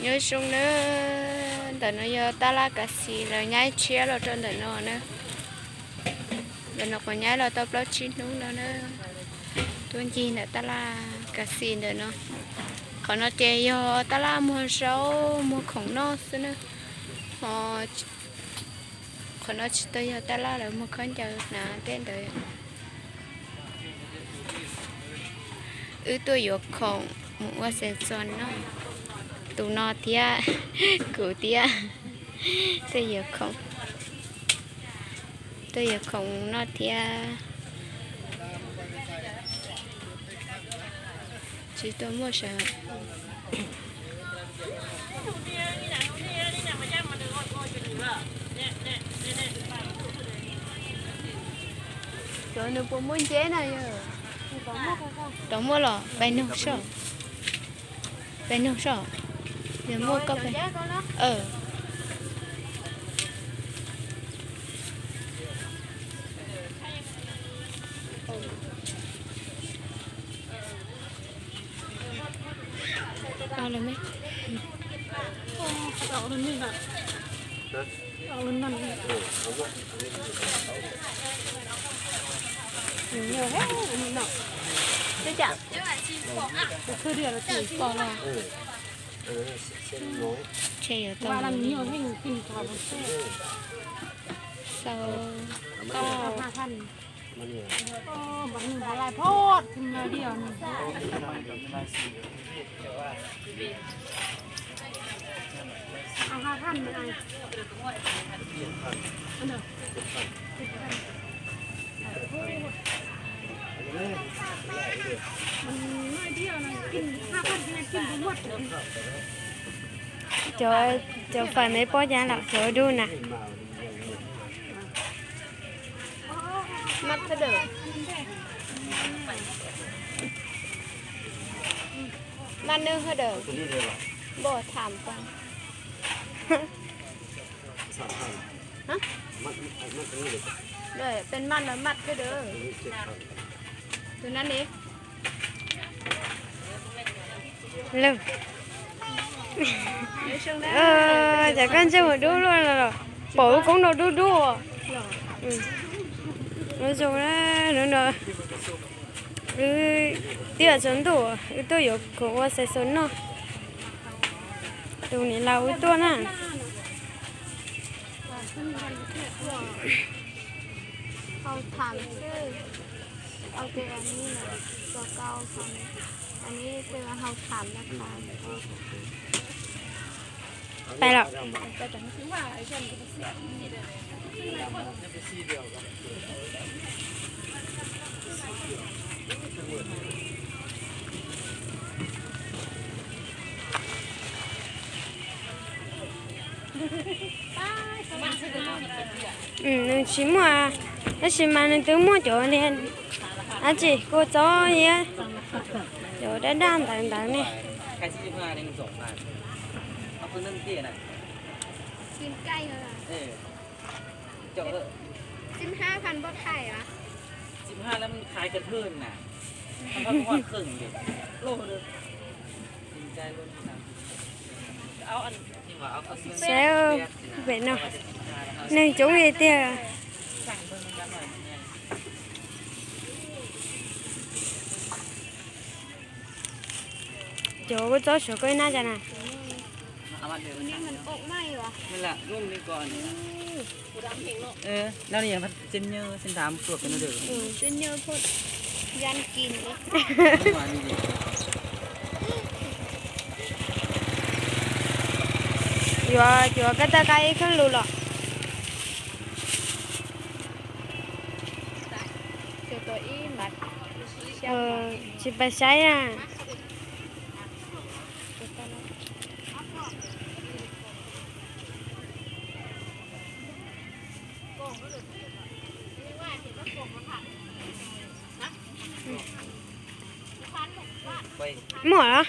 Nyob zoo nawb, ntawm no yog tab laj kav xis lawv nyaib tshiab los rau ntawm no na. Ntawm no kuv nyaib los tau plaub tsib hnub no na. Tuaj ncig ntawm tab laj kav xis ntawm no. Qhov no ces yog tab laj muag zaub muag khoom noj xwb na. Ho qhov no tsis tau yog tab laj, lawv muag khaub ncaws hnav tej ntawd. Wb tuaj yuav khoom mus ua xav txog noj. Tus no thiab kuv thiab tuaj yuav khoom, tuaj yuav khoom noj thiab. Tsis tau muaj sawv. Cov nws puas muaj nceb na yog? Tau muaj los pais noog soj. Pais noog soj. Yog muaj koj pais. Ces yuav tau sau. Cov, cov fais me pob cas lawm cov dub na. Maj thawj dawm. Maj neeg thawj dawm. Npaj tham pas. Peb maj no maj thawj dawm. Tus na ne. Lawm. Cas koj ntsej muag dub luaj los, pom lub koob no dub dub. Nyob zoo na, hnub no wb twb tsaus ntuj, wb tuaj yuav khoom ua xav txog noj. Tus niam laus wb tuaj na. Hau tham xwb. Ok, aneb na, rau kau tham. Aneb xwb hau tham na. Pais lawm. Nws tsis muaj, tab sis mas nws twb muaj cov li dab tsi kua txob thiab cov daj daj ntawd ntawd ne. Saib pem no, neeg coob li tiag. Cov kua txob suav koj ib nab cas na? Yuav, yuav koj taj kab ib khab lus los. Tsis pais saib na. Muaj los?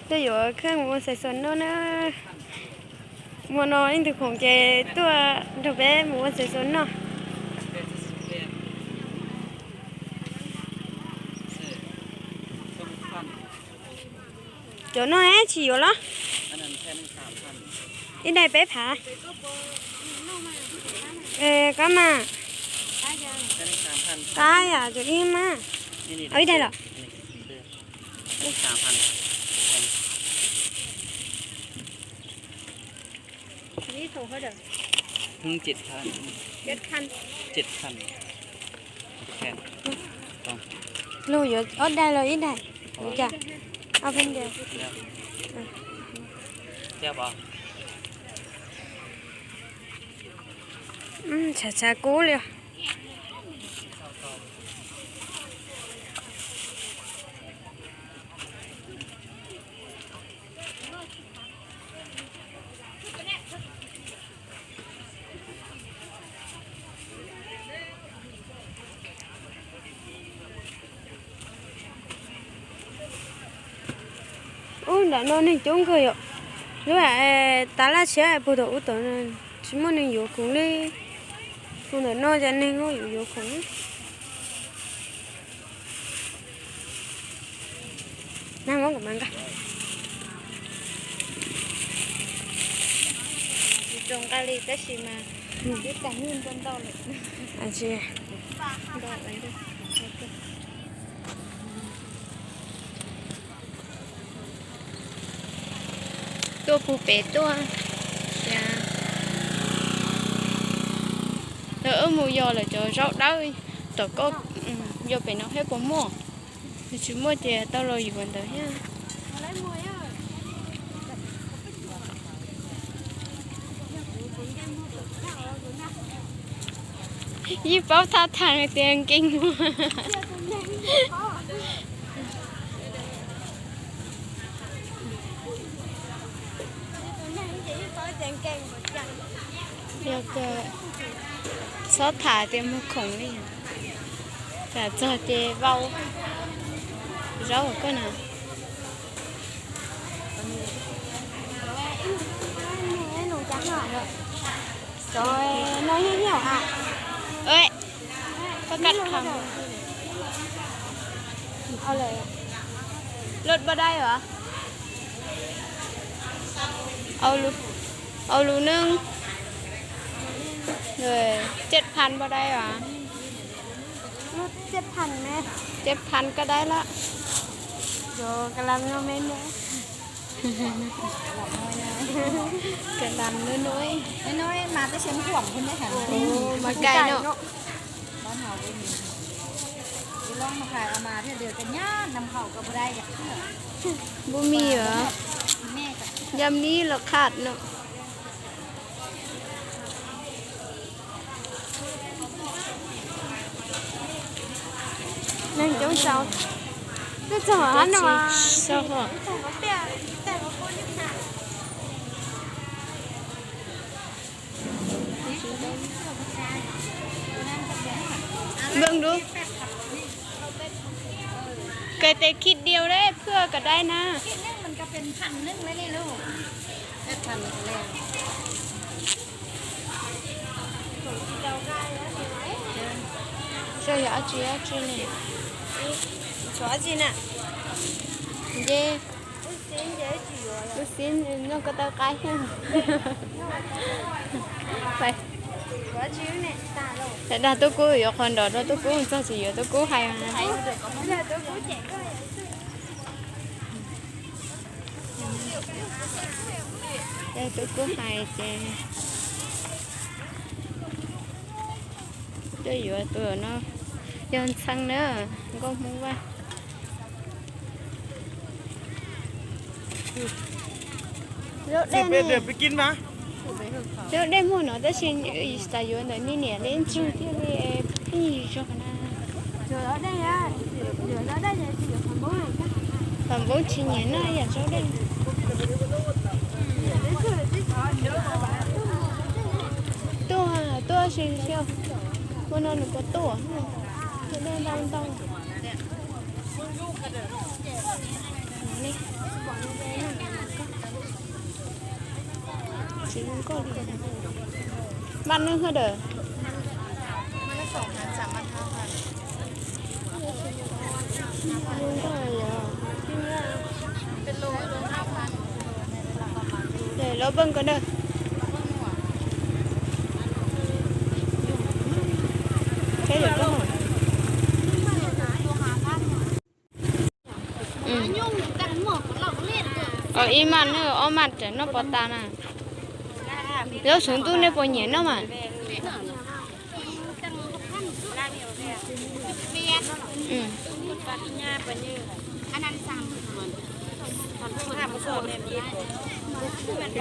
Twb yuav kheej ua xav xos noj na. Hmo no ib tug khoom ces tuaj nrog peb mus ua tsev xua noj. Cov no tsis yuav los? Ib daim peb phav. Qab mas. Qab yam cov ib mas. Ib daim los? Lug yuav ob daim los ib daim. Ob peb daim. Tshav tshav kub li. Ub, nram no neeg coob kawg yom. Lub tas laj tshiab puag tom ub tom no tsis muaj neeg yuav khoom li. Puag ntawm no cas neeg yuav yuav khoom. Tsis zoo nqaij li tab sis mas ib tag nyuj ntau ntau lawm. Tuaj puag pem tuaj, wb mus yos lawm cov zaub dawb tom koj, yos pem no thiab puas muaj? Yog tsis muaj ces tau los yuav ntawd thiab. Yeej paub thaj thaam tias nkeeg muag. Yog tias txhob tham tias muag khoom li, tham txog ces vau zaub koj na. Cov no yeej nyob hauv a. Koj kaj kham. Lub npoj dai as? Au lus neej, tseb phan npoj dai as? Tseb phan koj dai lawm. Koj dam nuj nuj. Mas kai no. Npub mis os, yam li los kham no. Neeg coob tsaus, twb txog hab no. Nplooj dub, kawg tes khij diau lawm phwj kom dai na. Xyov yog dab tsi dab tsi ne. Nce, lub xib noj koj tau qaib thiab. Dag tub kub yuav qhov nrov rau tub kub txog tsis yuav tub kub hais mas. Tub kub hais ces coj yuav tus no yog ntxhee na, nkauj Hmoob Vaj. Lub dej muag no tab sis xav yuav ntawm nej niam li ntsug thiaj li pheej zog na. Pam npoob tsis nyiam noj yam zaub dej. Tuaj, tuaj si, ua no nws puas tuaj, dej ntau ntau. Maj neej hab dawm. Lawv pej ko na. Ib maj na, ob maj tseem noj pov tas na. Zaub xuv ntuj nej puas nyiam noj mas?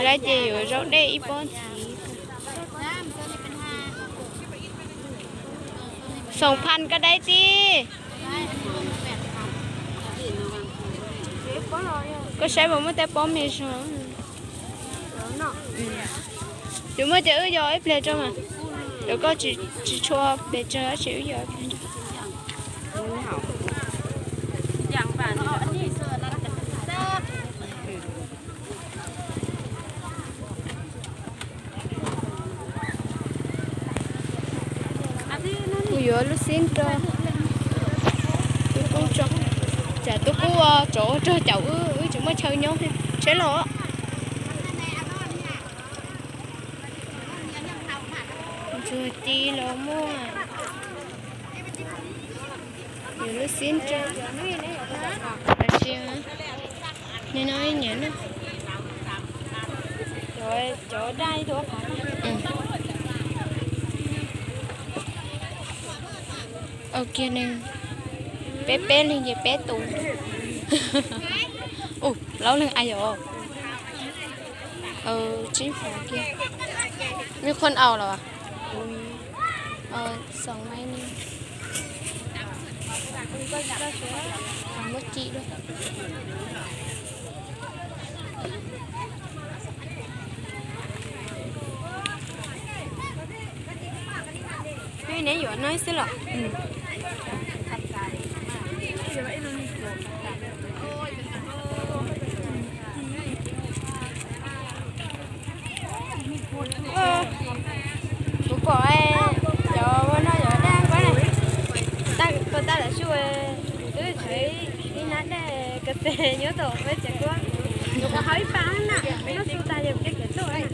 Lawv ces yuav zaub dej ib pob ntxiv. Xoom phan koj dai tij. Koj saib puas muaj tej pob me zog. Yus muaj ces wb yos ib pliag tso mas. Cov koj tsis tshua pes tsawg tab sis wb yos ib pliag. Kuv yuav lub xib rau tub kub tso. Tsam tub kub ua tsov ua rog caum wb, wb tsis muaj chaw nyob thiab. Tsheb los. Ntsuag ci los muaj. Yuav lub xib rau. Nim no ib nyiam na. Cov daj ib tug ob phav. Ua kiag neeg peb peb leeg ces peb tus. Ua plaub leeg a yom. Tsib phav kiag. Muaj qhov au los? Xoom mai ni. Muab ci dua. Neb yuav no xwb los? Kuv pom cov ua no cov daj kuab na, tau tag lawm xwb, kuv twb tshuav ib nab daj ka tes nyob tom peb tsev kuab, kuv hau ib pab na, noj su tas yog kev tuaj.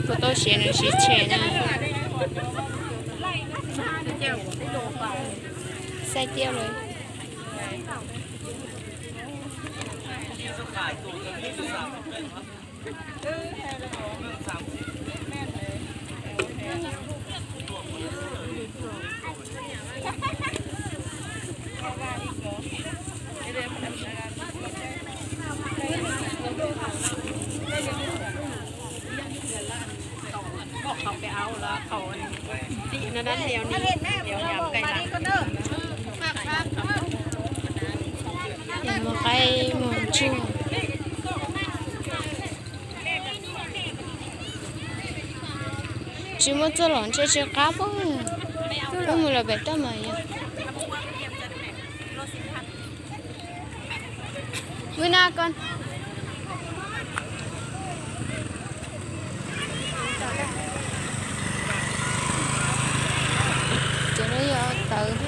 Kuv tau siav nws siv tshem na. Xaib tiab lawm. Mus qaib mus ntsuag. Tsis muaj txuj lom ntshe tsis qab pob. Wb mus lawm pem toj mas yog. Wb na koj. Cov no yog tawv,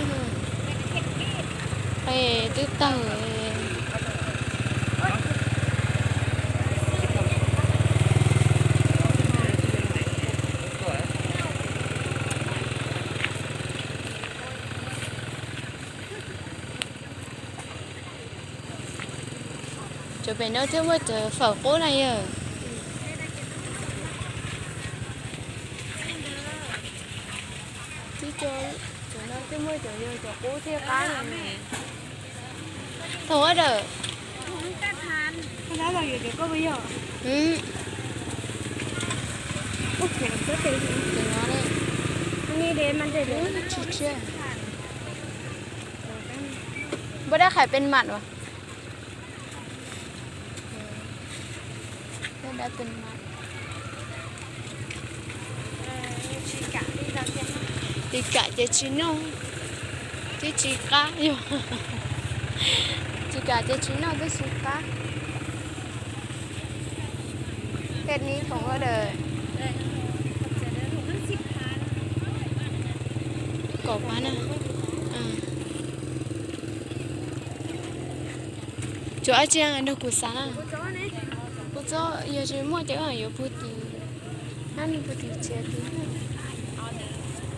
qe twb tawg. Cov pem no thiaj muaj cov fawm qub na yog. Twb cov no thiaj muaj cov yog cov qub thiaj qab na. Thaum ub dawm. Tsis tshiab. Npua dab qhais pes mas as? Dab pes mas. Tsis kam ces tsis noj, twb tsis qab yog. Tsis kam ces tsis noj twb tsis qab. Peb nib thoom ua daws. Kaum pab na. Tsuas ab tsi nrog kuv xav na. Kuv txob yog tsis muaj ces yuav pug tim, hab nws pug tim txiav tim.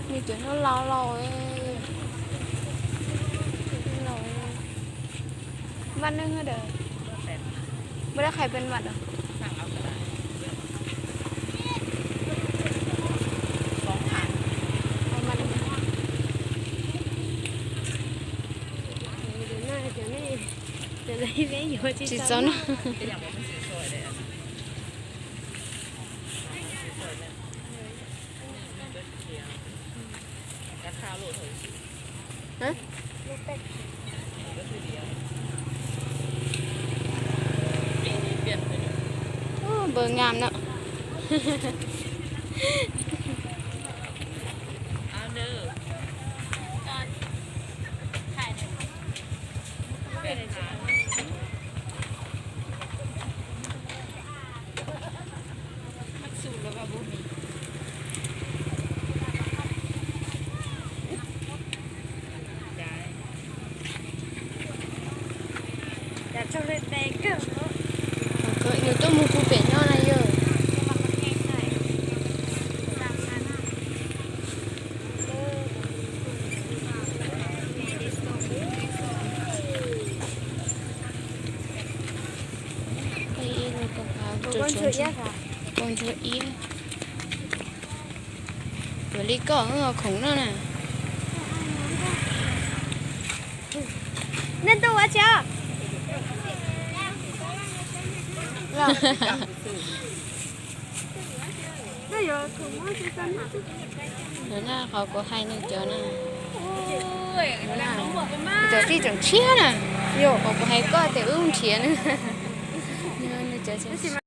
Nws cov no laus laus, laus. Npaj neeg a, npua dab qhais pes mas as? Tsis txaus na. Npawg ngam no. Nws tuaj mus puag pem no na yog. Kaus ntxhuav iab. Tuav li koj khoom noj na. Nej tuaj ua tsi os? Qhov kuv hais nws cov na, cov tij tseem tshiab na. Qhov kuv hais koj tias wb nrhiav na.